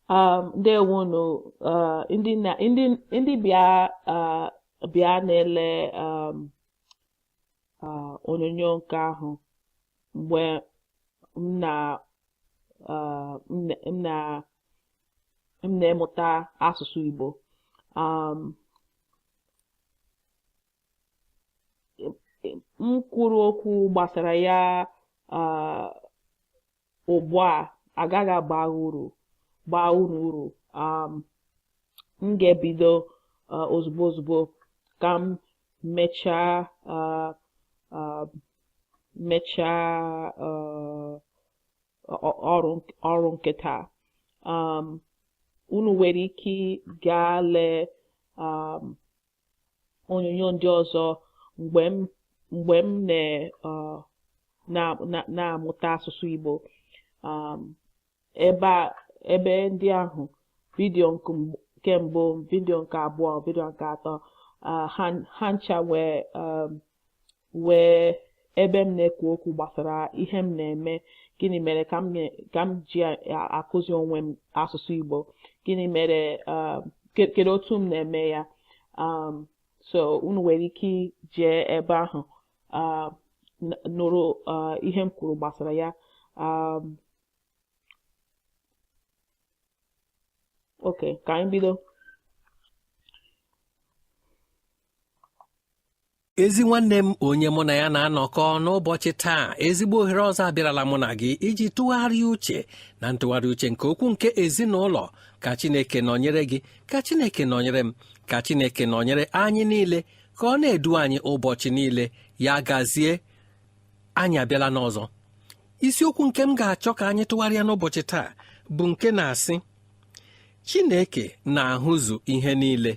Ndewonu, ndị na ndị bịa bịa na-ele onyonyo nke ahụ mgbe m na m na m na-emụta asụsụ Igbo. M kwuru okwu gbasara ya ugbu a agaghị agba uru gbaa unu uru. M ga-ebido ozugbo ozugbo ka m mechaa mechaa ọrụ nke taa. Unu nwere ike gaa lee onyonyo ndị ọzọ mgbe m na-amụta asụsụ Igbo. Ebe ebe ndị ahụ, vidiyo nke mbụ, vidiyo nke abụọ, vidiyo nke atọ, ha ncha wee wee ebe m na-ekwu okwu gbasara ihe m na-eme, gịnị mere ka m ji akụzi onwe m asụsụ Igbo, gịnị mere, kedu otu m na-eme ya. So unu nwere ike jee ebe ahụ nụrụ ihe m kwuru gbasara ya. Okay, ka anyị bido. Ezi nwanne m onye mụ na ya na-anọkọ n'ụbọchị taa, ezigbo ohere ọzọ abịarala mụ na gị iji tụgharịa uche na ntụgharị uche nke okwu nke ezinụlọ. Ka Chineke nọnyere gị, ka Chineke nọnyere m, ka Chineke nọnyere anyị niile, ka ọ na-edu anyị ụbọchị niile. Ya gazie. Anyị abịala n'ọzọ. Isiokwu nke m ga-achọ ka anyị tụgharịa n'ụbọchị taa bụ nke na-asị, Chineke na-ahụzu ihe niile.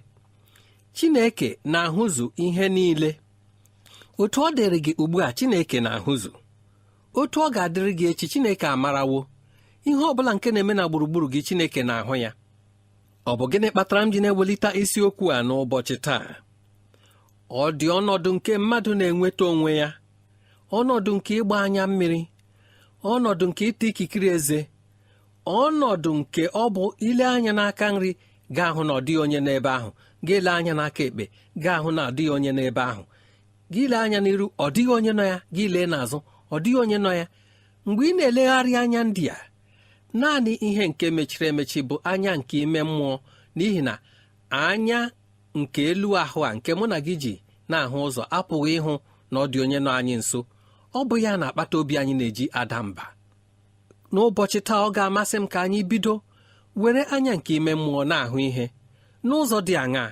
Chineke na-ahụzu ihe niile. Otu ọ dịrị gị ugbu a, Chineke na-ahụzu. Otu ọ ga-adịrị gị echi, Chineke amarawo. Ihe ọ bụla nke na-eme na gburugburu gị, Chineke na-ahụ ya. Ọ bụ gịnị kpatara m ji na-ewelite isiokwu a n'ụbọchị taa? Ọ dị ọnọdụ nke mmadụ na-enweta onwe ya, ọnọdụ nke ịgba anya mmiri, ọnọdụ nke ịta ikikere eze, ọnọdụ nke ọ bụ ile anya n'aka nri ga-ahụ na ọ dịghị onye n'ebe ahụ, gị ele anya n'aka ekpe ga-ahụ na ọ dịghị onye n'ebe ahụ, gị lee anya n'iru ọ dịghị onye nọ ya, gị lee n'azụ ọ dịghị onye nọ ya. Mgbe ị na-elegharị anya ndị a, naanị ihe nke mechiri emechi bụ anya nke ime mmụọ, n'ihi na anya nke elu ahụ a nke mụ na gị ji na-ahụ ụzọ apụghị ịhụ na ọ dị onye nọ anyị nso. Ọ bụ ya na-akpata obi anyị na-eji ada mba. N'ụbọchị taa, ọ ga-amasị m ka anyị bido were anya nke ime mmụọ na-ahụ ihe n'ụzọ dị aṅaa.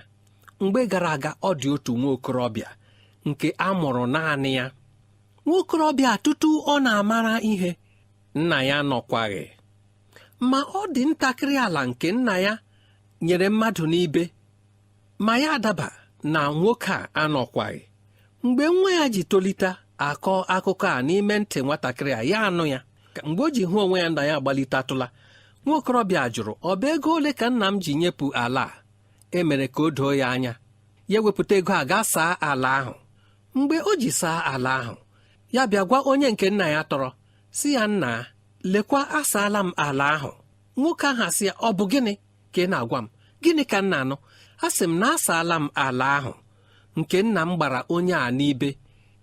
Mgbe gara aga, ọ dị otu nwa okorobịa nke a mụrụ naanị ya. Nwa okorobịa, tutu ọ na-amara ihe, nna ya nọkwaghị, ma ọ dị ntakịrị ala nke nna ya nyere mmadụ n'ibe, ma ya adaba na nwoke a anọkwaghị. Mgbe nwa ya ji tolite, akọ akụkọ a n'ime ntị nwatakịrị a, ya anụ ya. Mgbe o ji hụ onwe ya nna ya agbalitatụla, nwa okorobịa jụrụ, ọ bụ ego ole ka nna m ji nyepụ ala a? E mere ka o doo ya anya. Ya ewepụta ego a gaa saa ala ahụ. Mgbe o ji saa ala ahụ, ya bịa gwa onye nke nna ya tọrọ, sị ya, nna, lekwa, asaala m ala ahụ. Nwoke ahụ asị ya, ọ bụ gịnị ka ị na-agwa m? Gịnị ka m na-anụ? Asị m na asaala m ala ahụ nke nna m gbara onye a n'ibe.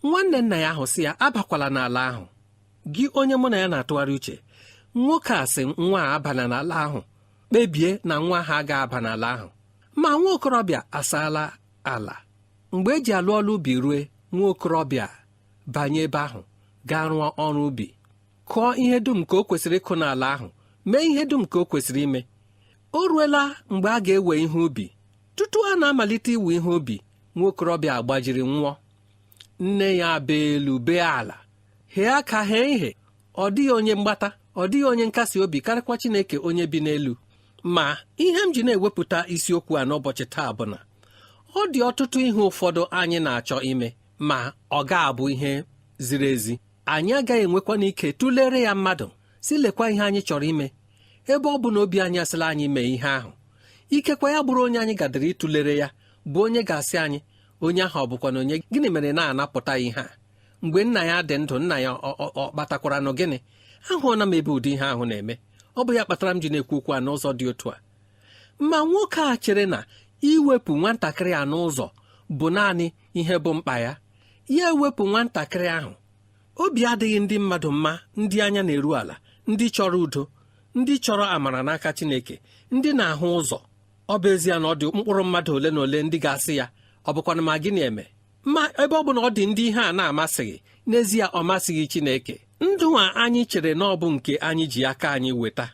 Nwanne nna ya ahụ sị ya, abakwala n'ala ahụ. Gị onye mụ na ya na-atụgharị uche, nwoke a sị nwa a abana n'ala ahụ, kpebie na nwa ha ga-aba n'ala ahụ. Ma nwa okorobịa asaala ala. Mgbe eji alụ ọlụ ubi rue, nwa okorobịa banye ebe ahụ gaa rụọ ọrụ ubi, kụọ ihe dum ka o kwesịrị ịkụ n'ala ahụ, mee ihe dum ka o kwesịrị ime. O ruela mgbe a ga-ewe ihe ubi. Tutu a na-amalite iwe ihe ubi, nwa okorobịa gbajiri nwụọ. Nne ya bee elu bee ala, hee aka hee ihe. Ọ dịghị onye mgbata, ọ dịghị onye nkasi obi, karịkwa Chineke onye bi n'elu. Ma ihe m ji na-ewepụta isiokwu a n'ụbọchị taa bụ na ọ dị ọtụtụ ihe ụfọdụ anyị na-achọ ime, ma ọ ga-abụ ihe ziri ezi. Anyị agaghị enwekwana ike tụlere ya mmadụ, si lekwa ihe anyị chọrọ ime, ebe ọ bụ na obi anyị asịla anyị mee ihe ahụ. Ikekwa ya bụrụ onye anyị gadịrị ịtụlere ya bụ onye ga-asị anyị, onye ahụ ọ bụkwa na onye gịnị mere na-anapụta ihe a? Mgbe nna ya dị ndụ, nna ya ọ kpatakwaranụ gịnị? Ahụọna m ebe ụdị ihe ahụ na-eme. Ọ bụ ya kpatara m ji na-ekwu okwu a n'ụzọ dị otu a. Ma nwoke a chere na iwepụ nwatakịrị a n'ụzọ bụ naanị ihe bụ mkpa ya. Ya ewepụ nwatakịrị ahụ. Obi adịghị ndị mmadụ mma, ndị anya na-eru ala, ndị chọrọ udo, ndị chọrọ amara n'aka Chineke, ndị na-ahụ ụzọ. Ọ bụ ezie na ọ dị mkpụrụ mmadụ ole na ole ndị ga-asị ya, ọ bụkwana ma gịnị eme? Ma ebe ọ bụ na ọ dị ndị ihe a na-amasịghị, n'ezie ọ masịghị Chineke. Ndụ a anyị chere na ọ bụ nke anyị ji aka anyị weta,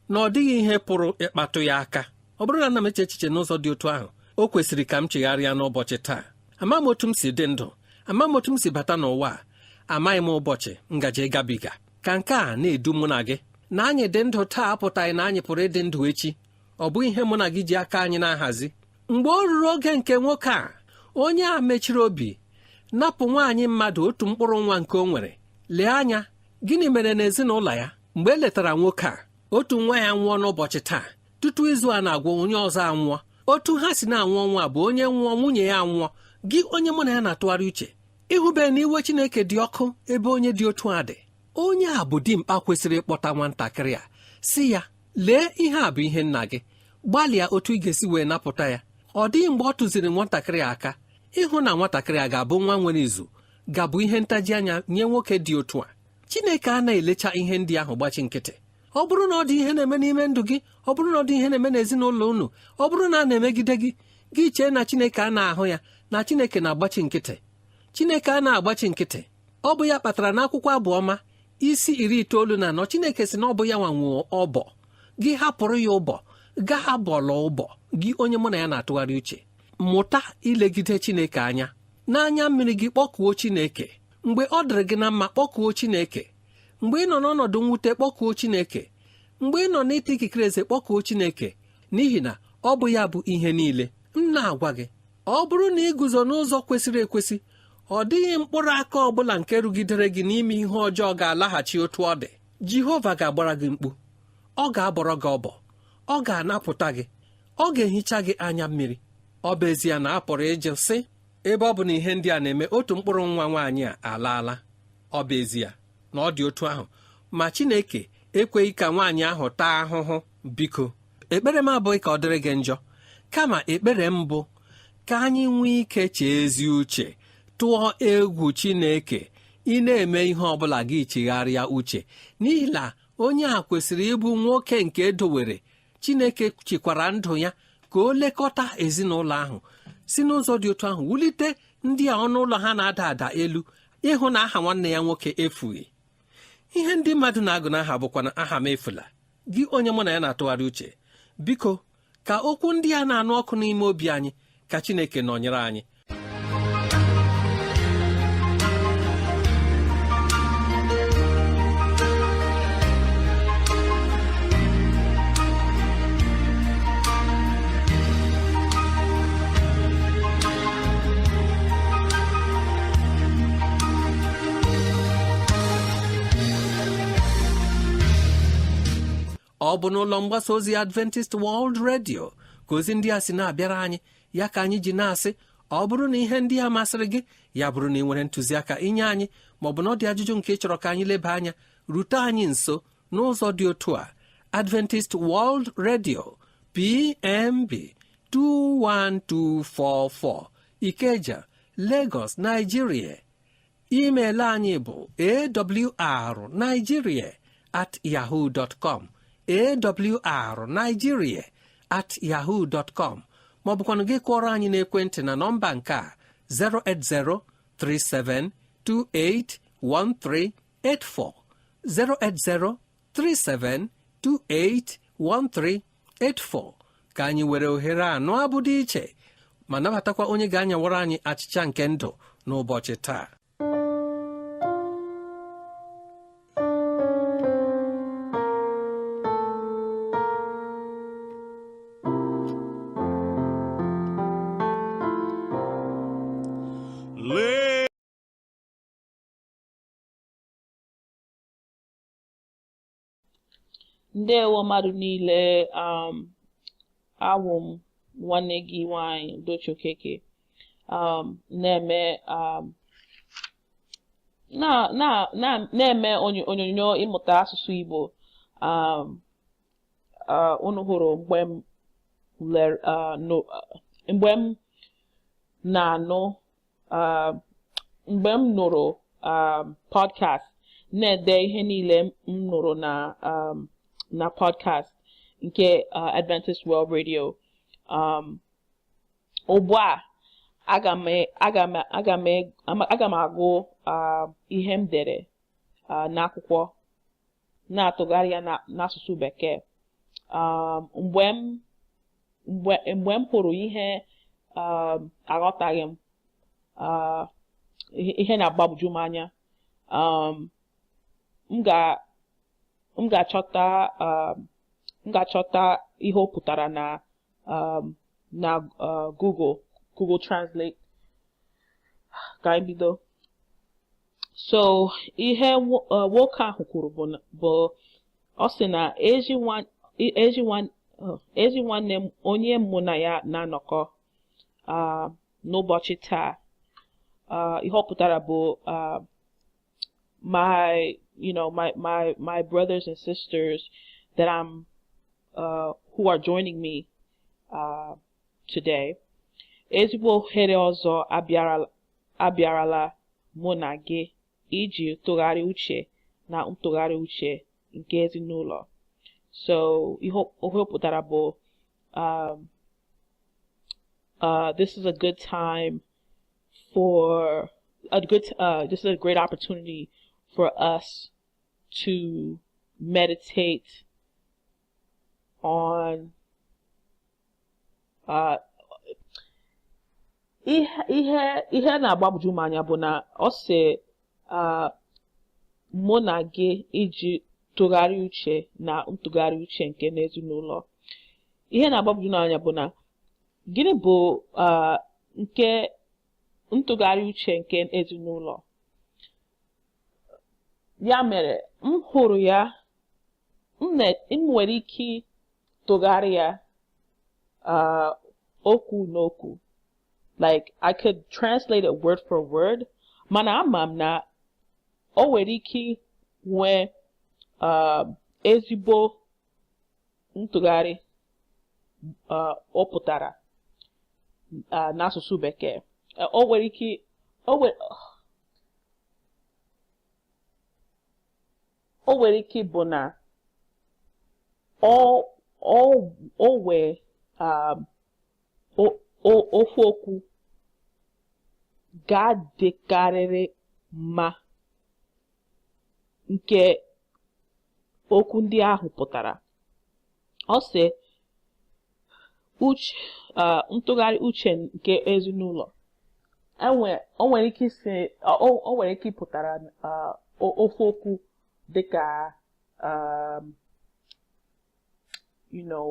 na ọ dịghị ihe pụrụ ịkpatụ ya aka. Ọ bụrụ na ana m eche echiche n'ụzọ dị otu ahụ, o kwesịrị ka m chegharịa n'ụbọchị taa. Ama m otu m si dị ndụ, ama m otu m si bata n'ụwa a, amaghị m ụbọchị ngaji gabiga. Ka nke a na-edu mụ na gị na anyị dị ndụ taa apụtaghị na anyị pụrụ ịdị ndụ echi. Ọ bụ ihe mụ na gị ji aka anyị na-ahazi. Mgbe o ruru oge nke nwoke a, onye a mechiri obi napụ nwaanyị mmadụ otu mkpụrụ nwa nke o nwere. Lee anya, gịnị mere n'ezinụlọ ya? Mgbe e letara nwoke a, otu nwa ya nwụọ n'ụbọchị taa, tutu izu a na-agwụ onye ọzọ anwụọ. Otu ha si na-anwụ ọnwụ a bụ onye nwụọ nwunye ya anwụọ. Gị onye mụ na ya na-atụgharị uche, ịhụbe na iwe Chineke dị ọkụ ebe onye dị otu a dị. Onye a bụ dimkpa kwesịrị ịkpọta nwatakịrị a, sị ya, lee, ihe a bụ ihe nna gị, gbalịa otu ị ga-esi wee napụta ya. Ọ dịghị mgbe ọ tụziri nwatakịrị a aka. Ịhụ na nwatakịrị a ga-abụ nwa nwere izu ga-abụ ihe ntaji anya nye nwoke dị otu a. Chineke a na-elecha ihe ndị ahụ gbachi nkịtị. Ọ bụrụ na ọ dị ihe na-eme n'ime ndụ gị, ọ bụrụ na ọ dị ihe na-eme n'ezinụlọ unu, ọ bụrụ na a na-emegide gị, gị chee na Chineke a na-ahụ ya, na Chineke na-agbachi nkịtị. Chineke a na-agbachi nkịtị. Ọ bụ ya kpatara na akwụkwọ Abụ Ọma isi 94, Chineke sị na ọ bụ ya nwanwuo ọbọ. Gị hapụrụ ya ụbọ, gaa bọlọ ụbọ. Gị onye mụ na ya na-atụgharị uche, mụta ilegide Chineke anya. N'anya mmiri gị kpọkuo Chineke. Mgbe ọ dịrị gị na mma, kpọkuo Chineke. Mgbe ị nọ n'ọnọdụ mwute, kpọkuo Chineke. Mgbe ị nọ n'ịta ikikere eze, kpọkuo Chineke, n'ihi na ọ bụ ya bụ ihe niile. M na-agwa gị, ọ bụrụ na ị guzo n'ụzọ kwesịrị ekwesị, ọ dịghị mkpụrụ aka ọ bụla nke rugidere gị n'ime ihe ọjọọ ga-alaghachi otu ọ dị. Jehova ga-agbara gị mkpu, ọ ga-abọrọ gị ọbọ, ọ ga-anapụta gị, ọ ga-ehicha gị anya mmiri. Ọ bụ ezie na a pụrụ ịjụ sị, ebe ọ bụ na ihe ndị a na-eme, otu mkpụrụ nwa nwaanyị a alaala. Ọ bụ ezie na ọ dị otu ahụ, ma Chineke ekweghị ka nwaanyị ahụ taa ahụhụ. Biko, ekpere m abụghị ka ọ dịrị gị njọ, kama ekpere m bụ ka anyị nwee ike chee ezi uche, tụọ egwu Chineke. Ị na-eme ihe ọ bụla, gị chegharịa uche, n'ihi na onye a kwesịrị ịbụ nwoke nke edowere Chineke chekwara ndụ ya ka o lekọta ezinụlọ ahụ, si n'ụzọ dị otu ahụ wulite ndị a ọnụ ụlọ ha na-ada ada elu, ịhụ na aha nwanne ya nwoke efughị. Ihe ndị mmadụ na-agụ n'aha bụkwa na aha m efula. Gị onye mụ na ya na-atụgharị uche, biko ka okwu ndị a na-anụ ọkụ n'ime obi anyị, ka Chineke nọnyere anyị. Ọ bụ n'ụlọ mgbasa ozi Adventist World Radio ka ozi ndị a sị na-abịara anyị. Ya ka anyị ji na-asị, ọ bụrụ na ihe ndị a masịrị gị, ya bụrụ na ị nwere ntụziaka inye anyị, ma ọ bụ na ọ dị ajụjụ nke ị chọrọ ka anyị leba anya, rute anyị nso n'ụzọ dị otu a: Adventist World Radio, PMB 21244, Ikeja, Lagos, Nigeria. Email anyị bụ awrnigeria at yahoo dot com, awrnigeria at yahoo dot com, ma ọ bụkwanụ gị kụọrọ anyị n'ekwentị na nọmba nke a, 08037281384, 08037281384. Ka anyị were ohere a nụ abụ dị iche ma nabatakwa onye ga-anyawara anyị achịcha nke ndụ n'ụbọchị taa. Ndewo mmadụ niile. Awụ m nwanne gị nwanyị Udochi Okeke, na-eme na na na na-eme onyonyo ịmụta asụsụ Igbo. unu hụrụ mgbe m lere mgbe m na-anụ mgbe m nụrụ podcast, na-ede ihe niile m nụrụ na podcast nke Adventist World Radio. Ugbu a aga m agụ ihe m dere n'akwụkwọ, na-atụgharị ya n'asụsụ Bekee. Mgbe m hụrụ ihe aghọtaghị m, ihe na-agbagwoju m anya, m ga-achọta ihe ọ pụtara na Google Translate. Ka anyị bido. So ihe nwoke ahụ kwuru bụ ọ sị na ezi nwanne m onye mụ na ya na-anọkọ n'ụbọchị taa, ihe ọ pụtara bụ my you know my my my brothers and sisters that I'm who are joining me today. Ezigbo ohere ọzọ abịarala mụ na gị iji tụgharị uche na ntụgharị uche nke ezinụlọ. So ihe ọ pụtara bụ this is a good time for a good this is a great opportunity for us to meditate on ihe na-agbagwoju m anya bụ na ọ sị mụ na gị iji tụgharị uche na ntụgharị uche nke n'ezinụlọ. Ihe na-agbagwoju m anya bụ na gịnị bụ nke ntụgharị uche nke ezinụlọ? Ya mere m hụrụ ya, m nwere ike tụgharị ya okwu n'okwu. Like, I could translate it word for word, mana ama m na o nwere ike nwee ezigbo ntụgharị ọ pụtara n'asụsụ Bekee. O nwere ike o nwere ike bụ na o wee ofu okwu ga-adịkarịrị mma nke okwu ndị ahụ pụtara. Ọ sị uche ntụgharị uche nke ezinụlọ. O nwere ike isi o nwere ike pụtara ofu okwu dịka you know,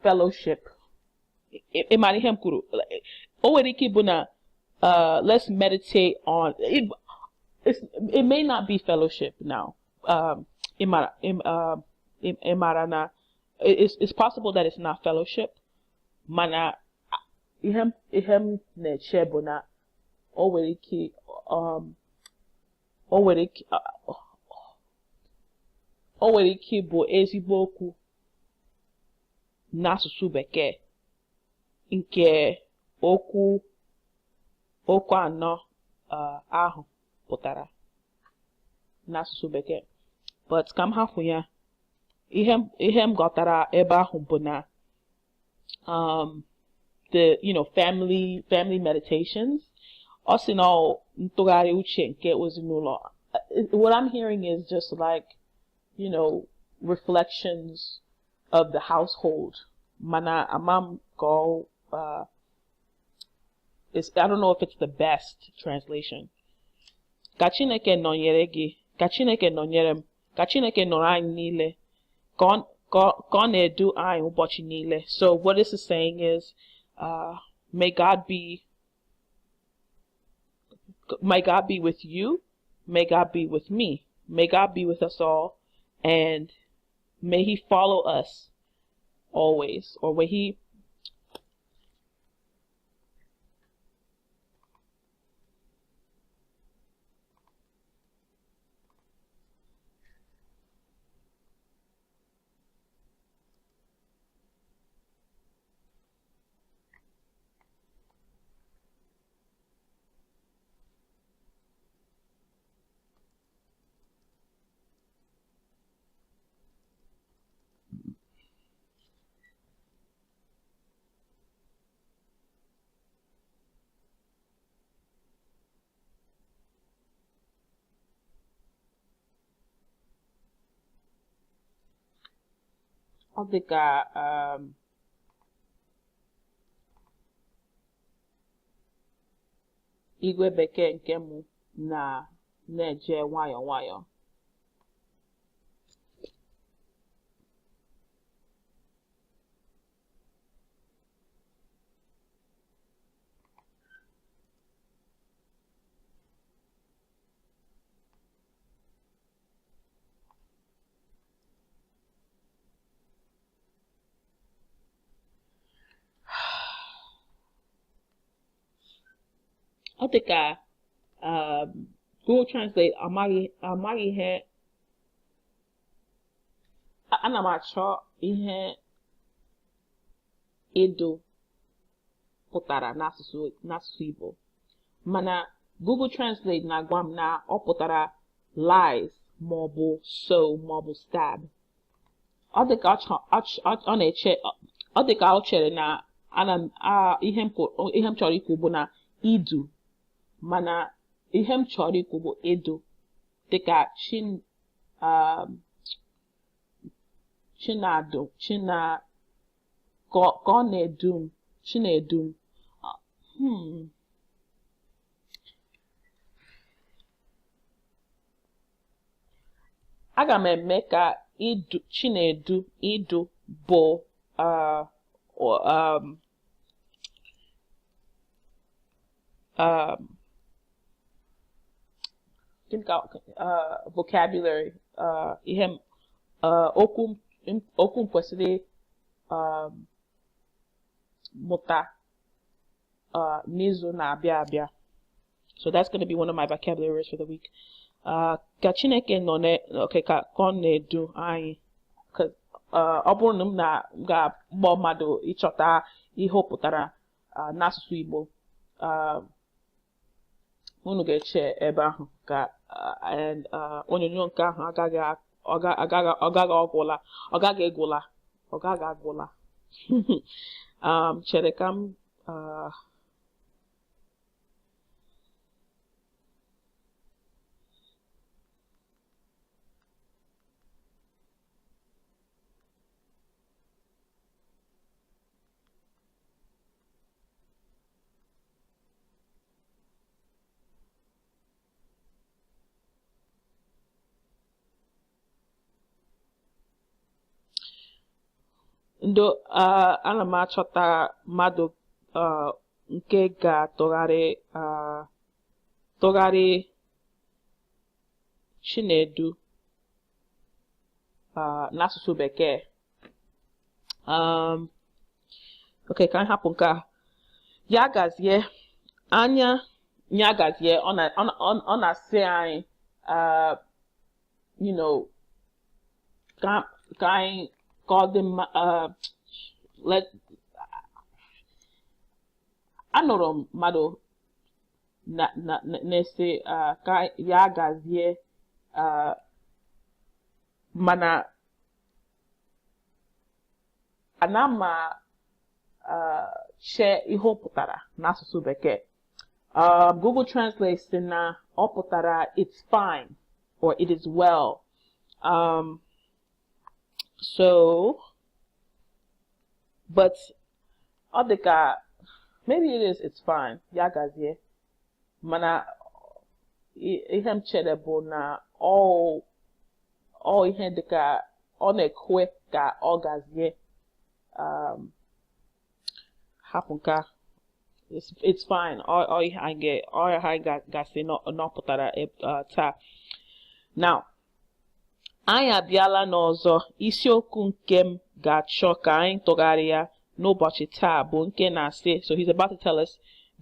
fellowship. Ị mara ihe m kwuru? O nwere ike ịbụ na let's meditate on it. It may not be fellowship now. Ị mara na it's possible that it's not fellowship. Mana ihe m na-eche bụ na o nwere ike o nwere ike bụ ezigbo okwu n'asụsụ Bekee nke okwu anọ ahụ pụtara n'asụsụ Bekee. But ka m hapụ ya, ihe m ghọtara ebe ahụ bụ na the you know family meditations. Ọ sị na ntụgharị uche nke ezinụlọ. What I'm hearing is just like, you know, reflections of the household. Mana amam go I don't know if it's the best translation. Ka Chineke nọnyere gị, ka Chineke nọnyere m, ka Chineke nọrọ anyị niile, ka ọ na-edu anyị ụbọchị niile. So what this is saying is, may God be with you, may God be with me, may God be with us all, and may he follow us always, or may he Ọ dị ka igwe bekee nke mụ na-eje nwayọọ nwayọọ. Ọ dị ka Google Translate amaghị ihe ana m achọ ihe edo pụtara n'asụsụ Igbo, mana Google Translate na-agwa m na ọ pụtara lies maọbụ so maọbụ stab. Ọ dị ka ọ na-eche, ọ dị ka ọ chere na ana m ihe m chọrọ ikwu bụ na idu, mana ihe m chọrọ ikwu bụ edo, dịka Chinadu China ka ọ na-edu m, Chinedu m. Aga m eme ka idu Chinedu idu bụ vocabulary, ihe okwu m kwesịrị mụta n'izu na-abịa abịa. So that's going to be one of my vocabulary words for the week. Ka Chineke nọ okay, ka ọ na-edu anyị. Ọ bụrụ na m ga-agba mmadụ ịchọta ihe ọ pụtara n'asụsụ Igbo, unu ga-eche ebe ahụ ka onyonyo nke ahụ agaghị agwụla. Chere ka m ndo ana m achọta mmadụ nke ga-atụgharị tụgharị Chinedu n'asụsụ Bekee. Okay, ka anyị hapụ nke a. Ya gazie anya, ya gazie, ọ na-asị anyị you know, ka anyị ka ọ dị mma. Anụrụ m mmadụ na-esi ka ya gazie, mana ana m chee ihe ọ pụtara n'asụsụ Bekee. Google Translate sị na ọ pụtara it's fine or it is well. So, but ọ dị ka maybe it is it's fine, ya gazie, mana ihe m chere bụ na ọ ihe dị ka ọ na-ekwe ka ọ gazie. Hapụ nke a, it's fine. Ọ ihe anyị gasị nọpụtara taa. Now, anyị abịala n'ọzọ. Isiokwu nke m ga-achọ ka anyị tụgharịa n'ụbọchị taa bụ nke na-asị, so he's about to tell us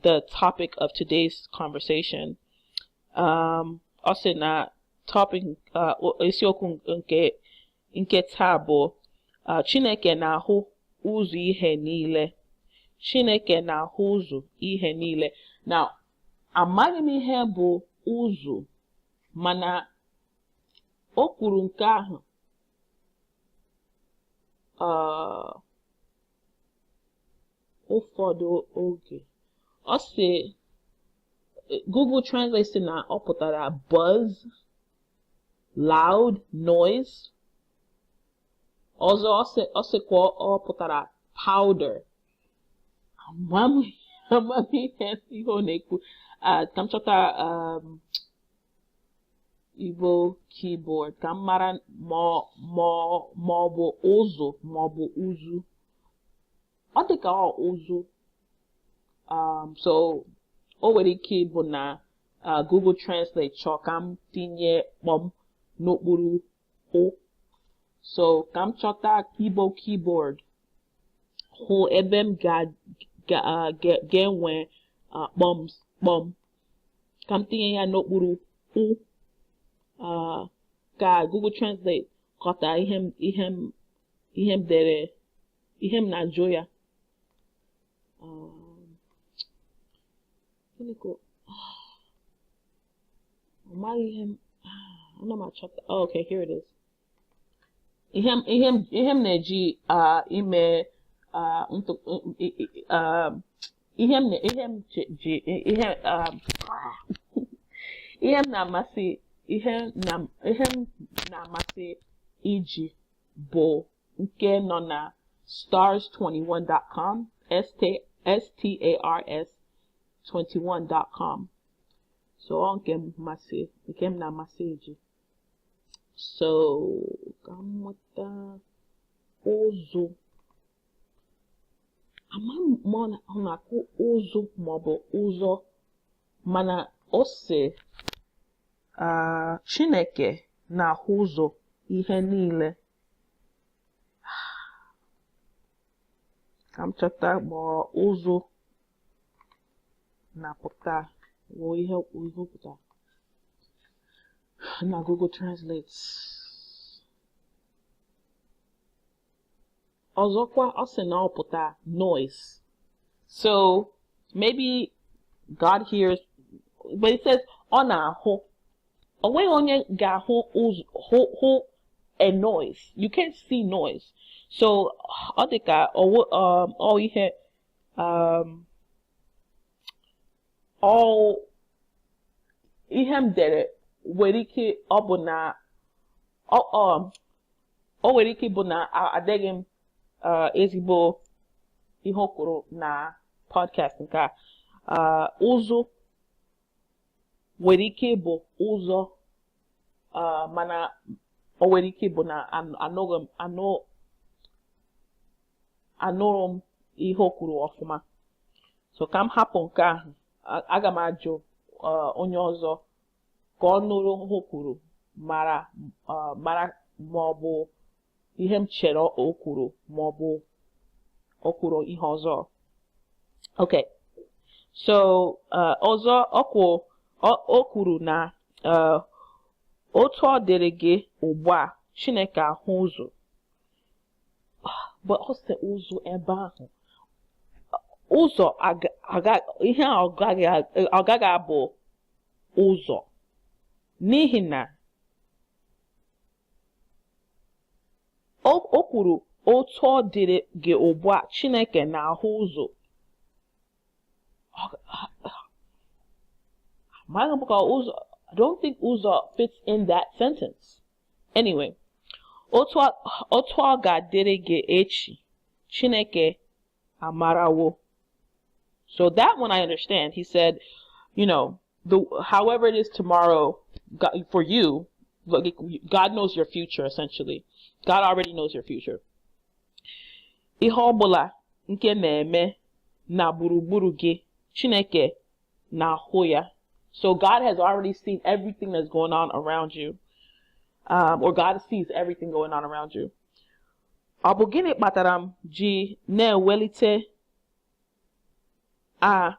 the topic of today's conversation. Ọ sị na topic isiokwu nke taa bụ Chineke na-ahụ ụzọ ihe niile. Chineke na-ahụ ụzọ ihe niile. Now, amaghị m ihe bụ ụzọ, mana o kwuru nke ahụ ụfọdụ oge. Ọ sị Google Translate sị na ọ pụtara buzz, loud noise, Ọzọ ọ sịkwa ọ pụtara powder. Amamihe ihe ọ na-ekwu. Ka m chọta Igbo keyboard ka m mara ma ọ bụ ụzụ ma ọ bụ ụzụ. Ọ dị ka ọ ụzụ. So o nwere ike ịbụ na Google Translate chọọ ka m tinye kpọm n'okpuru ụ. So ka m chọta Igbo keyboard hụ ebe m ga-enwe kpọm ka m tinye ya n'okpuru ụ, ka Google Translate ghọta ihe m dere, ihe m na-ajụ ya. Ana m achọta. Oh, okay, here it is. Ihe m na-eji ime ihe m na-amasị iji bụ nke nọ na stars21.com, stars21.com. So ọ nke m na-amasị iji. So ka m nweta ụzụ. Ama m ọ na-akụ ụzụ maọbụ ụzọ, mana ọ sị Chineke na-ahụ ụzọ ihe niile. Ka m chọta ma ụzụ na-apụta ihe pụta na Google Translate. Ọzọkwa ọ sị na ọ pụta noise. So maybe God hears, but it says ọ na-ahụ. O nweghị onye ga-ahụ hụ a noise. You can't see noise. So ọ dị ka ọ ihe ọ ihe m dere nwere ike ọ bụ na o nwere ike ịbụ na adịghị m ezigbo ihe o kwuru na podcast nke a. Ụzụ nwere ike ịbụ ụzọ, mana o nwere ike ịbụ na anụrụ m ihe o kwuru ọfụma. So ka m hapụ nke ahụ. Aga m ajụ onye ọzọ ka ọ nụrụ ihe o kwuru mara ma ọ bụ ihe m chere o kwuru ma ọ bụ o kwuru ihe ọzọ. Okay. So ọzọ o kwuru na otu ọ dịrị gị ugbu a, Chineke ahụ ụzọ. But ọ sị ụzọ ebe ahụ. Ụzọ ihe a ọ gaghị abụ ụzọ, n'ihi na o kwuru otu ọ dịrị gị ugbu a, Chineke na-ahụ ụzọ. I don't think ụzọ fits in that sentence. Anyway, otu ọ ga-adịrị gị echi, Chineke amarawo. So that one I understand. He said, you know, however it is tomorrow, God, for you, God knows your future, essentially. God already knows your future. Ihe ọbụla nke na-eme na gburugburu gị, Chineke na-ahụ ya. So God has already seen everything that's going on around you. Or God sees everything going on around you. Ọ bụ gịnị kpatara m ji na-ewelite a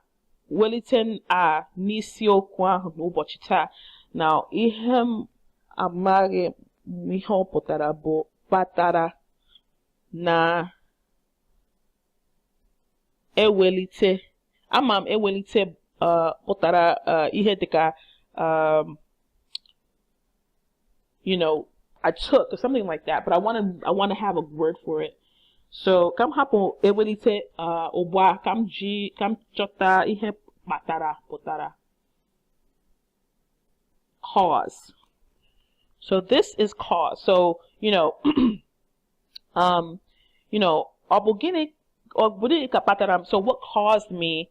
n'isiokwu ahụ n'ụbọchị taa? Na ihe m amaghị ihe ọ pụtara bụ kpatara na ewelite. Ama m ewelite pụtara ihe dịka you know, I took or something like that, but I want to have a word for it. So ka m hapụ ewelite ugbu a, ka m chọta ihe kpatara pụtara. Cause. So this is cause. So, you know, Ọ bụ gịnị ka kpatara m? So what caused me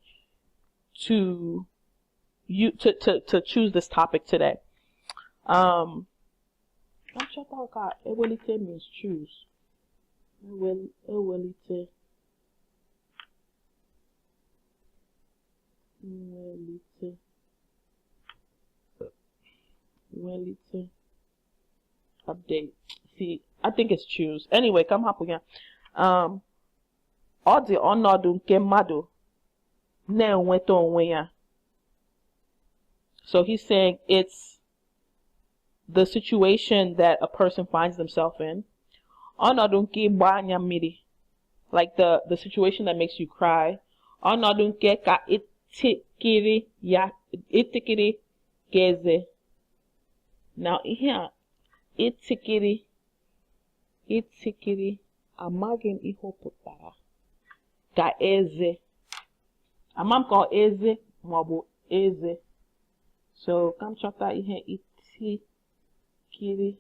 to you to to to choose this topic today? Ka m chọta ka ewelite means choose. Ewelite, nwelite, welite, update. See, I think it's choose. Anyway, ka m hapụ ya. Ọ dị ọnọdụ nke mmadụ na-enweta onwe ya. So he's saying it's the situation that a person finds themselves in. Ọnọdụ nke ịgba anya mmiri, like the situation that makes you cry. Ọnọdụ nke ka itikiri ya itikiri ka eze. Now ihe a, itikiri, itikiri, amaghị m ihe ọ pụtara. Ka eze, ama m ka ọ eze maọbụ eze. So ka m chọta ihe itikiri,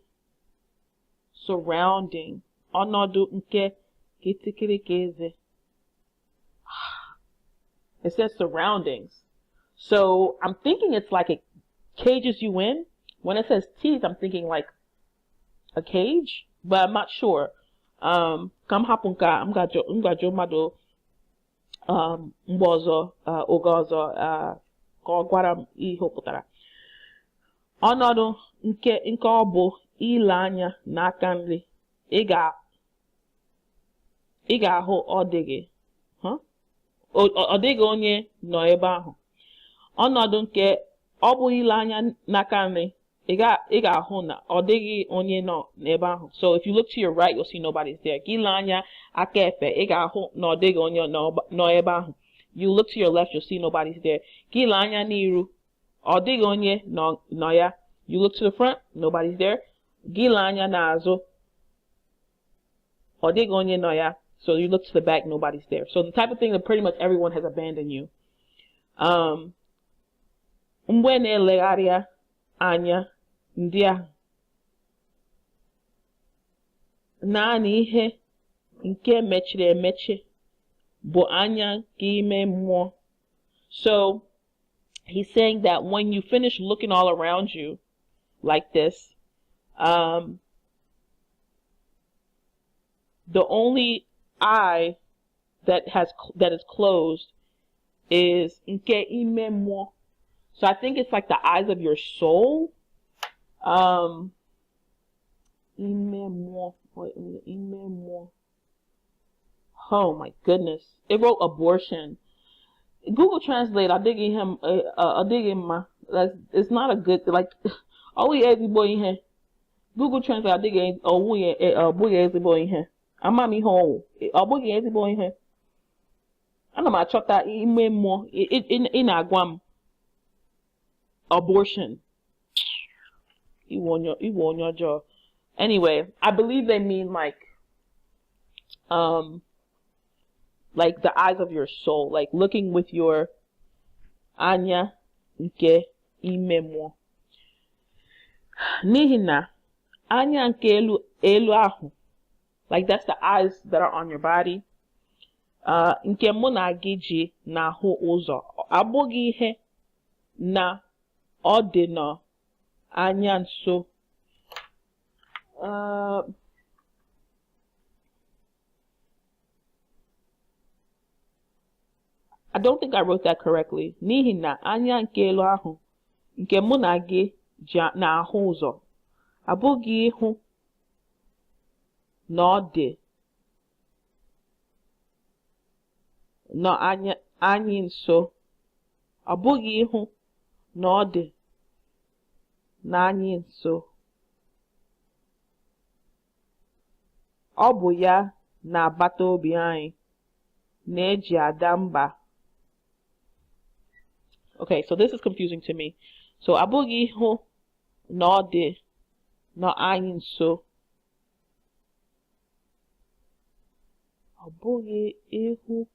surrounding, ọnọdụ nke ka itikiri ka eze. It says surroundings. So I'm thinking it's like it cages you in. When it says teeth, I'm thinking like a cage, but I'm not sure. Ka m hapụ nke a, m ga-ajụ mmadụ mgbe ọzọ, oge ọzọ, ka ọ gwara m ihe ọ pụtara. Ọnọdụ nke ọ bụ ile anya n'aka nri, ị ga-ahụ ọ dịghị, huh? Ọ dịghị onye nọ ebe ahụ. Ọnọdụ nke ọ bụ ile anya n'aka nri, ị ga-ahụ na ọ dịghị onye nọ n'ebe ahụ. So if you look to your right, you'll see nobody's there. Gị ile anya aka efe, ị ga-ahụ na ọ dịghị onye nọ ebe ahụ. You look to your left, you'll see nobody's there. Gị ile anya n'iru, ọ dịghị onye nọ ya. You look to the front, nobody's there. Gị ile anya n'azụ, ọ dịghị onye nọ ya. So you look to the back, nobody's there. So the type of thing that pretty much everyone has abandoned you. Mgbe na-elegharịa anya ndị ahụ, naanị ihe nke mechiri emechi bụ anya nke ime mmụọ. So he's saying that when you finish looking all around you like this, the only eye that is closed is nke ime mmụọ. So I think it's like the eyes of your soul. Ime mmụọ. Wait, ime mmụọ. Oh my goodness. It wrote abortion. Google Translate, I dig him. It's not a good, like, ọ wụghị ezigbo ihe. Google Translate adịghị, ọ bụghị ezigbo ihe. Ama m ihe ọwụ. Ọ bụghị ezigbo ihe. Ana m achọta ime mmụọ, ị na-agwa m abortion. Iwe onye ọjọọ. Anyway, I believe they mean like the eyes of your soul, like looking with your anya nke ime mmụọ. N'ihi na anya nke elu ahụ, like that's the eyes that are on your body, nke mụ na gị ji na-ahụ ụzọ, abụghị ihe na ọ dị nọ anya nso. I don't think I wrote that correctly. N'ihi na anya nke elu ahụ nke mụ na gị ji na-ahụ ụzọ abụghị ịhụ na ọ dị nọ anya anyị nso, ọ bụghị ịhụ na ọ dị n'anyị nso. Ọ bụ ya na-agbata obi anyị na-eji ada mba. Okay, so this is confusing to me. So abụghị ịhụ na ọ dị nọ anyị nso. Ọ bụghị ịhụ.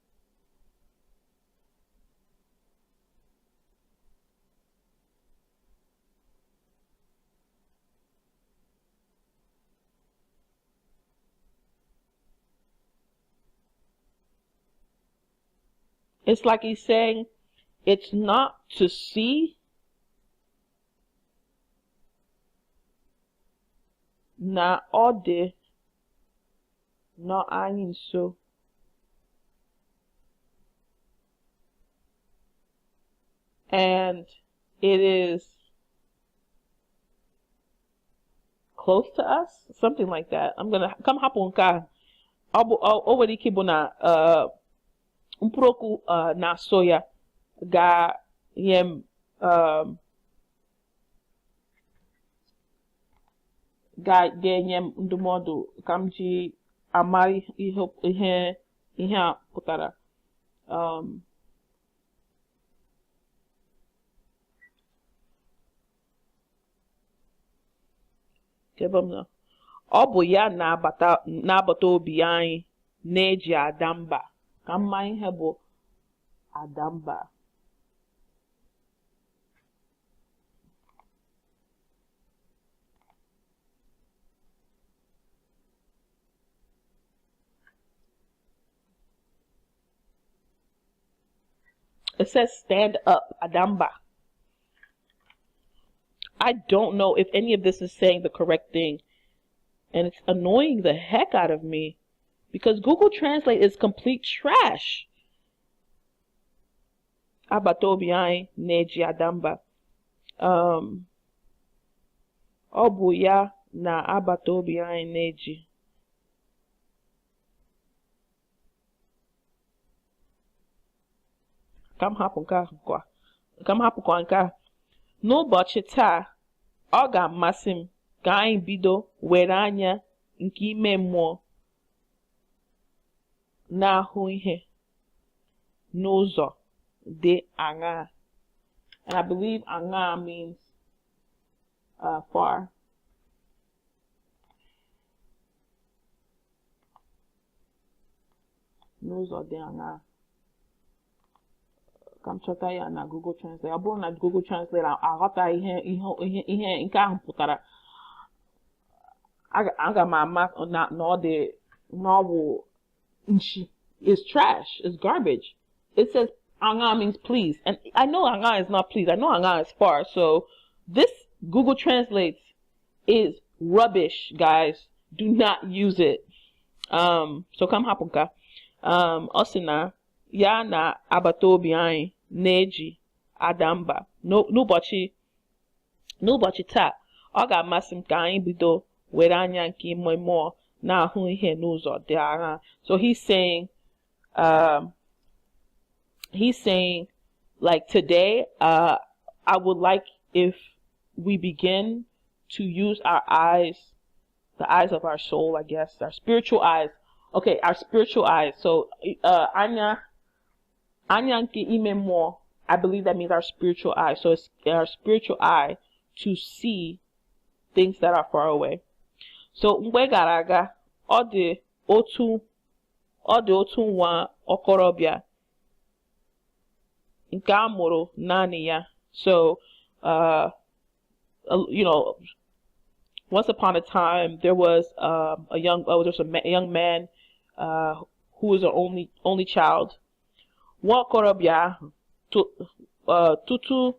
It's like he's saying it's not to see na ọ dị nọ anyị nso. And it is close to us, something like that. I'm gonna come hapụ nke a. Ọ bụ o nwere ike ịbụ na mkpụrụ okwu na-asọ ya ga-nye m ga-enye m ndụmọdụ ka m ji amara ihe a pụtara. Ọ bụ ya na-agbata obi anyị na-eji ada mba. Ka mma ihe bụ ada mba. It says stand up, Adamba. I don't know if any of this is saying the correct thing. And it's annoying the heck out of me because Google Translate is complete trash. Agbata obi anyị na-eji adamba. Ọ bụ ya na agbata obi anyị na-eji. Ka m hapụ nke ahụ kwa. Ka m hapụkwa nke a. N'ụbọchị taa, ọ ga-amasị m ka anyị bido were anya nke ime mmụọ na-ahụ ihe n'ụzọ dị aṅaa. And I believe aṅaa means far. N'ụzọ dị aṅaa. Ka m chọta ya na Google Translate. Ọ bụrụ na Google Translate aghọta ihe nke ahụ pụtara, aga m ama na ọ dị na ọ bụ nshi. It's trash. It's garbage. It says aṅaa means please. And I know aṅaa is not please. I know aṅaa is far. So this Google Translate is rubbish, guys. Do not use it. So ka m hapụ nke a. Ọ sị na ya na agbata obi anyị na-eji ada mba. N'ụbọchị taa, ọ ga-amasị m ka anyị bido were anya nke ime mmụọ na-ahụ ihe n'ụzọ dị aṅaa. So he's saying, like today, I would like if we begin to use our eyes, the eyes of our soul, I guess, our spiritual eyes. Okay, our spiritual eyes. So, anya nke ime mmụọ, I believe that means our spiritual eye. So it's our spiritual eye to see things that are far away. So mgbe gara aga, ọ dị otu nwa okorobịa nke a mụrụ naanị ya. So, you know, once upon a time there was a young man who was an only child. Nwa okorobịa ahụ tutu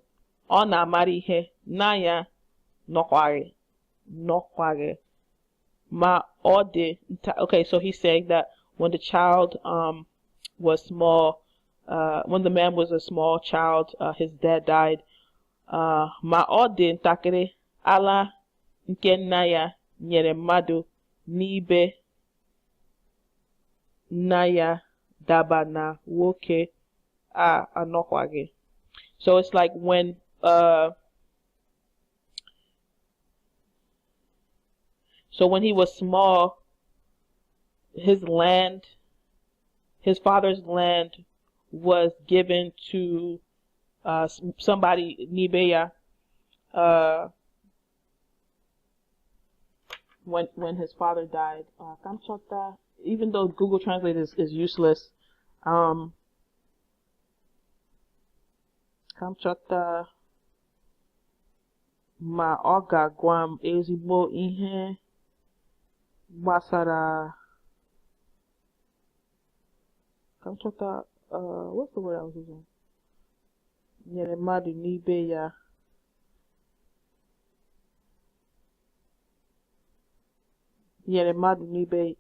ọ na-amara ihe nna ya nọkwaghị ma ọ dị nta. Okay, so he's saying that when the child was small, when the man was a small child, his dad died. Ma ọ dị ntakịrị, ala nke nna ya nyere mmadụ n'ibe nna ya daba na nwoke a anọkwaghị. So it's like when so when he was small, his land, his father's land was given to somebody n'ibe ya when his father died. Even though Google Translate is useless, ka m chọta ma ọ ga-agwa m ezigbo ihe gbasara. Ka m chọta What's the word I was using? Nyere mmadụ n'ibe ya nyere mmadụ n'ibe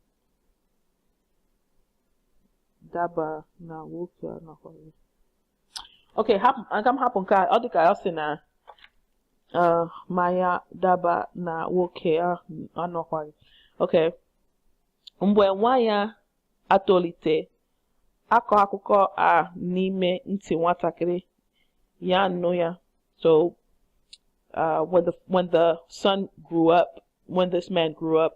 daba na nwoke anọkwaghị. Okay, hapụ aga m hapụ nke a. Ọ dị ka ọ sị na mmanya daba na nwoke ahụ anọkwaghị. Okay. Mgbe nwa ya atolite, akọ akụkọ a n'ime ntị nwatakịrị ya nụ ya. So when the son grew up, when this man grew up,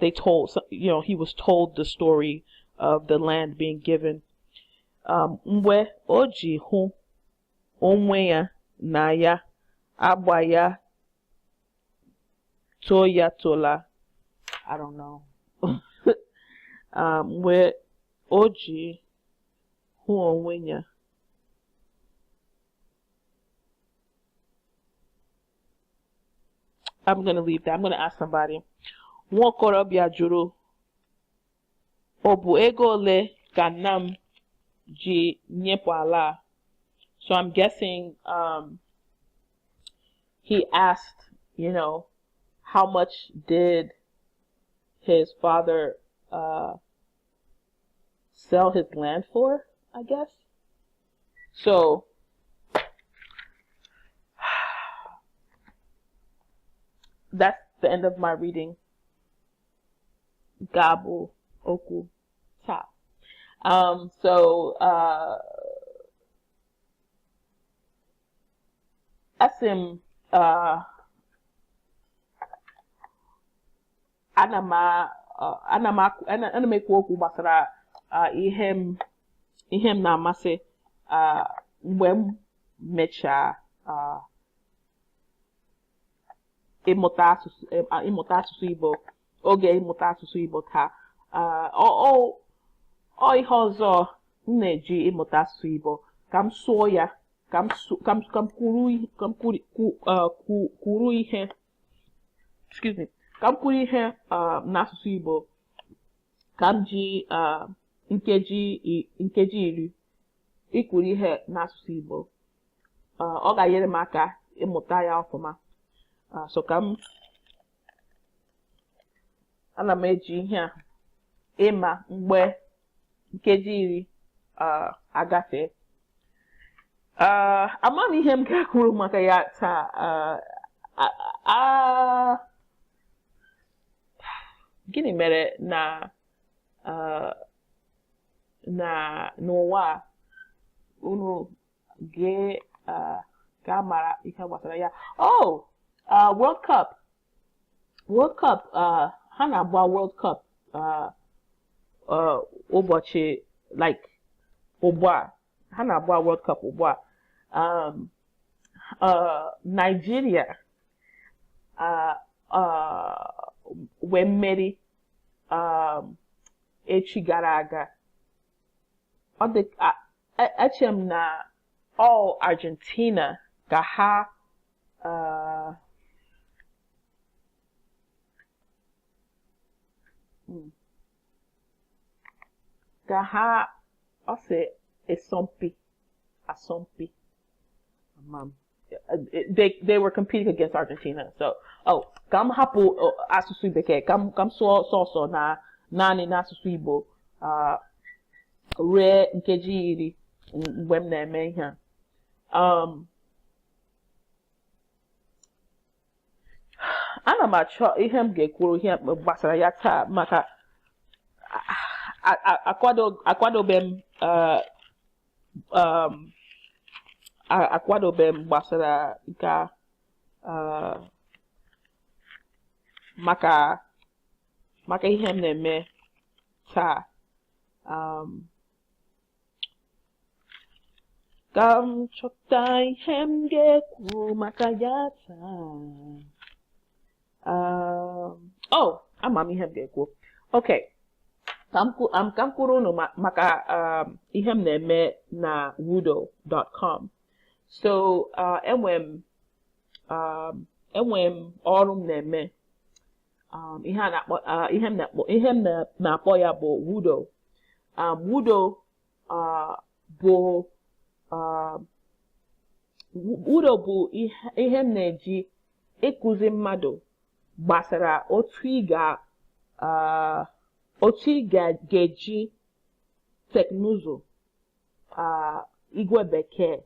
they told, he was told the story of the land being given. Mgbe o ji hụ onwe ya na ya agba ya to ya tola. I don't know. Mgbe o ji hụ onwe ya. I'm gonna leave that. I'm gonna ask somebody. Nwa okorobịa jụrụ, ọ bụ ego ole ka nna m ji nyepụ ala a? So I'm guessing he asked, how much did his father sell his land for, I guess. So that's the end of my reading. Gabu Oku Ta. So asị m ana m ana m ana m ekwu okwu gbasara ihe m na-amasị mgbe m mechaa ịmụta asụsụ Igbo, oge ịmụta asụsụ Igbo taa. Ọ ihe ọzọ m na-eji ịmụta asụsụ Igbo ka m sụọ ya, ka m kwuru ihe, excuse me, ka m kwuru ihe n'asụsụ Igbo, ka m ji nkeji 10 ikwuru ihe n'asụsụ Igbo. Ọ ga-enyere m aka ịmụta ya ọfụma. So ka m ana m eji ihe a ịma mgbe nkeji 10 agafe. Ama m ihe m ga-akwuru maka ya taa. Gịnị mere na n'ụwa a unu ga-amara ihe gbasara ya? Oh, World Cup, World Cup, ha na-agba World Cup ụbọchị like ugbu a, ha na-agba World Cup ugbu a. Nigeria wee mmeri echi gara aga. Ọ dị eche m na all Argentina ka ha ka ha ọ sị asọmpi they were competing against Argentina. So, oh, ka m hapụ asụsụ Bekee, ka m sụọ sọsọ na naanị n'asụsụ Igbo ruo nkeji 10 mgbe m na-eme ihe a. Ana m achọ ihe m ga-ekwuru ihe gbasara ya taa maka akwadobe m akwadobe m gbasara nke maka ihe m na-eme taa. Ka m chọta ihe m ga-ekwu maka ya taa. Oh, ama m ihe m ga-ekwu. Okay, ka m kwuru unu maka ihe m na-eme na wudo.com. So enwe m ọrụ m na-eme, ihe a na-akpọ ihe m na-akpọ ya bụ Wudo. Wudo Bụ Wudo bụ ihe m na-eji ịkụzi mmadụ gbasara otu ị ga otu ị ga-eji teknụzụ, igwe bekee,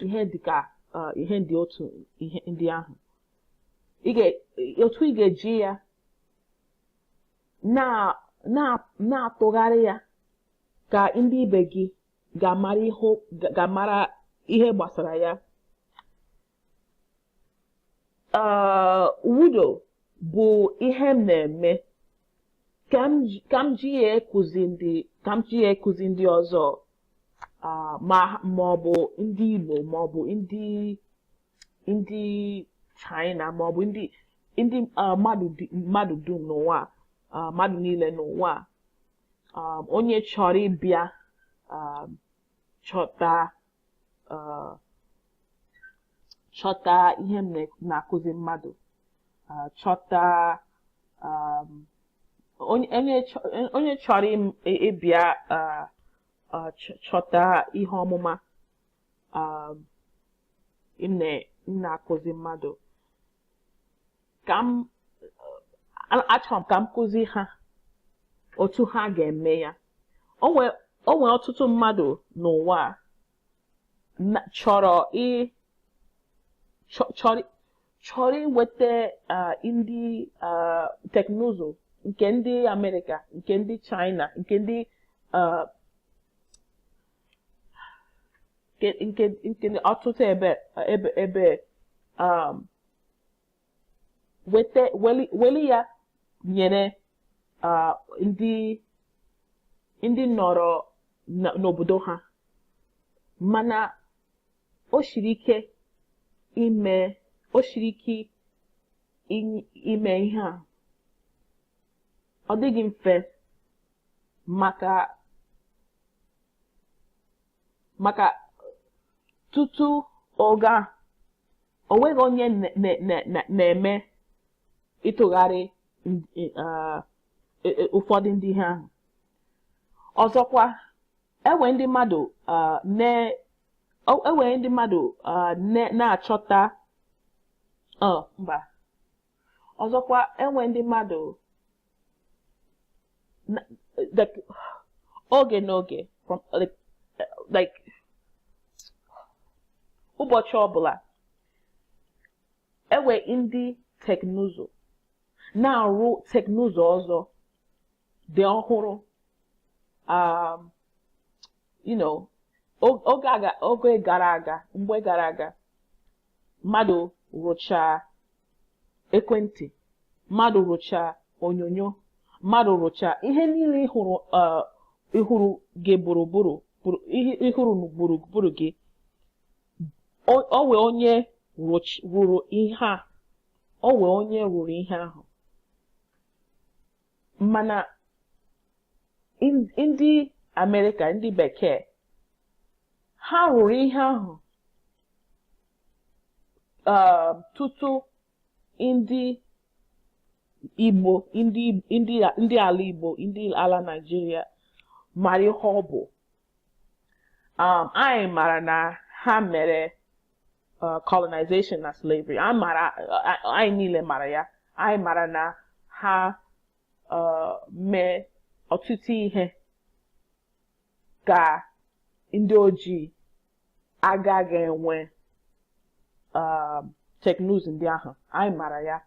ihe dịka ihe ndị otu ihe ndị ahụ, otu ị ga-eji ya na-atụgharị ya ka ndị ibe gị ga-amara ihe gbasara ya. Wudo bụ ihe m na-eme ka m ji ya ekuzi ndị ka m ji ya ekuzi ndị ọzọ, ma ọ bụ ndị Igbo, ma ọ bụ ndị China, ma ọ bụ ndị mmadụ dum n'ụwa, mmadụ niile n'ụwa, onye chọrọ ịbịa chọta ihe m na-akụzi mmadụ, chọta onye chọrọ ịbịa chọta ihe ọmụma m na-akụzi mmadụ, ka m achọrọ m ka m kụzi ha otu ha ga-eme ya. O nwee ọtụtụ mmadụ n'ụwa chọrọ inweta ndị teknụzụ nke ndị Amerịka, nke ndị China, nke ndị nke ọtụtụ ebe weta weli ya nyere ndị nọrọ n'obodo ha, mana o siri ike ime ihe a. Ọ dịghị mfe maka tutu oge a o nweghị onye na-eme ịtụgharị ụfọdụ ndị ihe ahụ. Ọzọkwa, enwe ndị mmadụ na-achọta mba. Ọzọkwa, enwe ndị mmadụ oge n'oge, like ụbọchị ọbụla, enwe ndị teknụzụ na-arụ teknụzụ ọzọ dị ọhụrụ. Oge gara aga, mgbe gara aga, mmadụ rụchaa ekwentị, mmadụ rụchaa onyonyo, mmadụ rụchaa ihe niile ịhụrụ gị gburugburu, ịhụrụ gburugburu gị. O wee onye rụrụ ihe a, o wee onye rụrụ ihe ahụ. Mana ndị Amerịka, ndị bekee, ha rụrụ ihe ahụ tutu ndị Igbo, ndị ala Igbo, ndị ala Naịjirịa mara ihe ọ bụ. Anyị mara na ha mere colonization na slavery. Anyị niile mara ya. Anyị mara na ha mee ọtụtụ ihe ka ndị ojii agaghị enwe teknụzụ ndị ahụ. Anyị mara ya.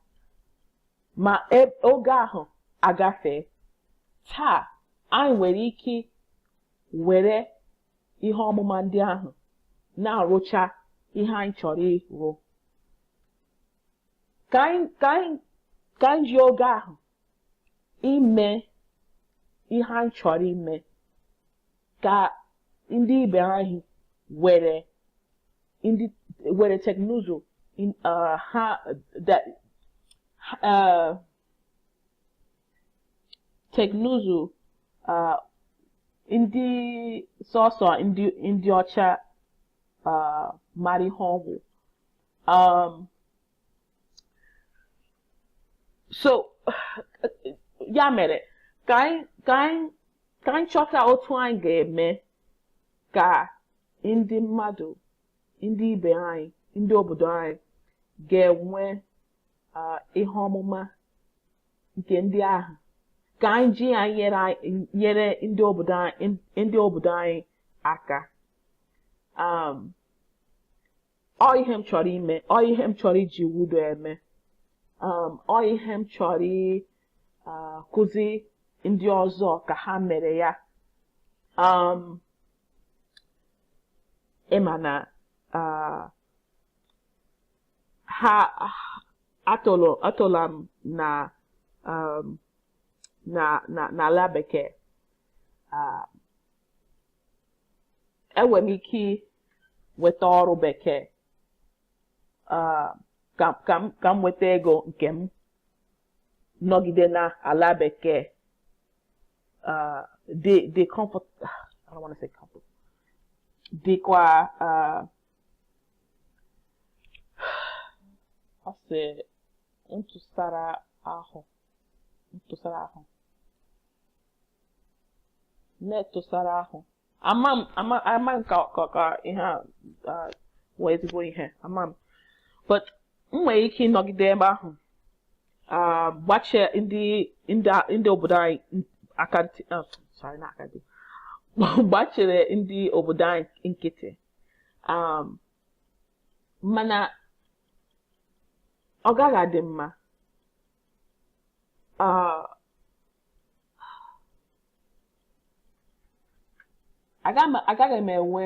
Ma oge ahụ agafee, taa anyị nwere ike were ihe ọmụma ndị ahụ na-arụcha ihe anyị chọrọ ịrụ. Ka anyị ji oge ahụ ime ihe anyị chọrọ ime, ka ndị ibe anyị were teknụzụ ha teknụzụ ndị sọsọ ndị ọcha mara ihe ọgwụ. So ya mere ka anyị chọta otu anyị ga-eme Ka ndị mmadụ, ndị ibe anyị, ndị obodo anyị ga-enwe ihe ọmụma nke ndị ahụ, ka anyị ji ya nyere ndị obodo anyị aka. Ọ ihe m chọrọ ime, ọ ihe m chọrọ iji wudo eme, ọ ihe m chọrọ kụzi ndị ọzọ ka ha mere ya. Ịma na ha atụla m na na na n'ala bekee, enwere m ike nweta ọrụ bekee, ka m nweta ego nke m nọgide na ala bekee, dị comfort, I don't want to say comfort, dịkwa ọ sị ntụsara ahụ, ntụsara ahụ, na-etụsara ahụ. Ama m ama ama m ka ihe a wee ezigbo ihe ama m, but m nwere ike ịnọgide ebe ahụ, gbachie ndị obodo anyị aka ntị, sorry, na aka ntị, gbachiri ndị obodo anyị nkịtị, mana ọ gaghị adị mma. Agaghị m enwe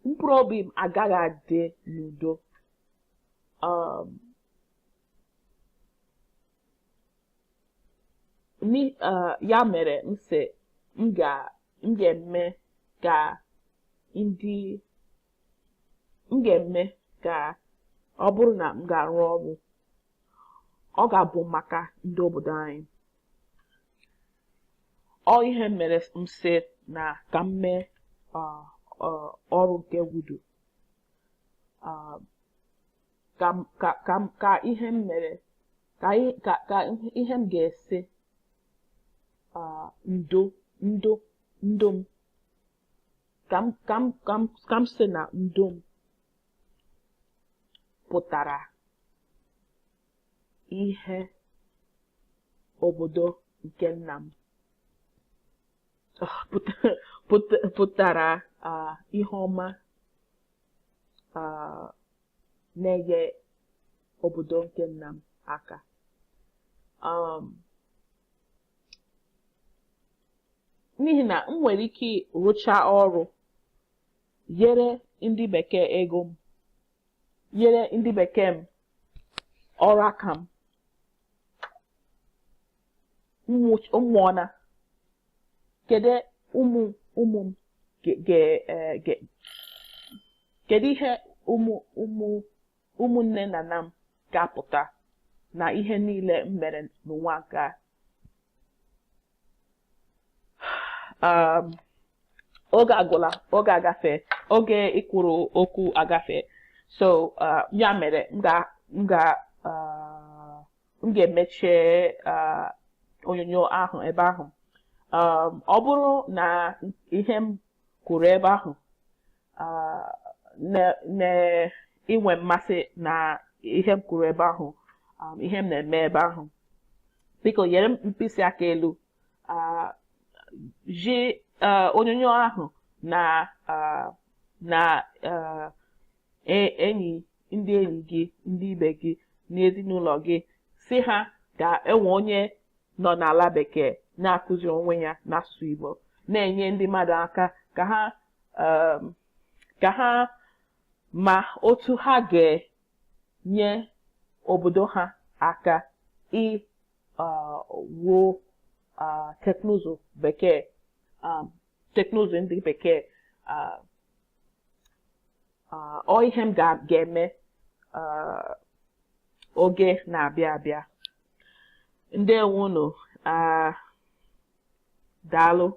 mkpụrụ obi m agaghị adị n'udo. Ya mere m sị m ga-eme ka ndị m ga-eme ka ọ bụrụ na m ga-arụ ọrụ, ọ ga-abụ maka ndị obodo anyị. Ọ ihe mere m sị na ka m mee ọrụ nke wudu, ka ihe m mere ka ihe m ga-ese ndo ndo ndo m ka m sị na ndo m pụtara ihe obodo nke nna m pụtara ihe ọma na-enye obodo nke nna m aka. N'ihi na m nwere ike rụchaa ọrụ, nyere ndị bekee ego m, nyere ndị bekee m ọrụ aka m, nwụọna, kedu ụmụ ụmụ m kedu ihe ụmụ ụmụ ụmụnne na nna m ga-apụta na ihe niile m mere n'ụwa nke a? Oge agwụla, oge agafe, oge ikwuru okwu agafe. So ya mere m ga-emechi onyonyo ahụ ebe ahụ. Ọ bụrụ na ihe m kwuru ebe ahụ na inwe mmasị na ihe m kwuru ebe ahụ, ihe m na-eme ebe ahụ, biko nyere m mkpịsị aka elu, ji onyonyo ahụ na na enyi ndị enyi gị, ndị ibe gị, n'ezinụlọ gị, si ha ga-enwe onye nọ n'ala bekee na-akụzi onwe ya n'asụsụ Igbo, na-enye ndị mmadụ aka ka ha ma otu ha ga-enye obodo ha aka wuo teknụzụ bekee, teknụzụ ndị bekee. Ọ ihe m ga-eme oge na-abịa abịa. Ndewo unu, daalụ.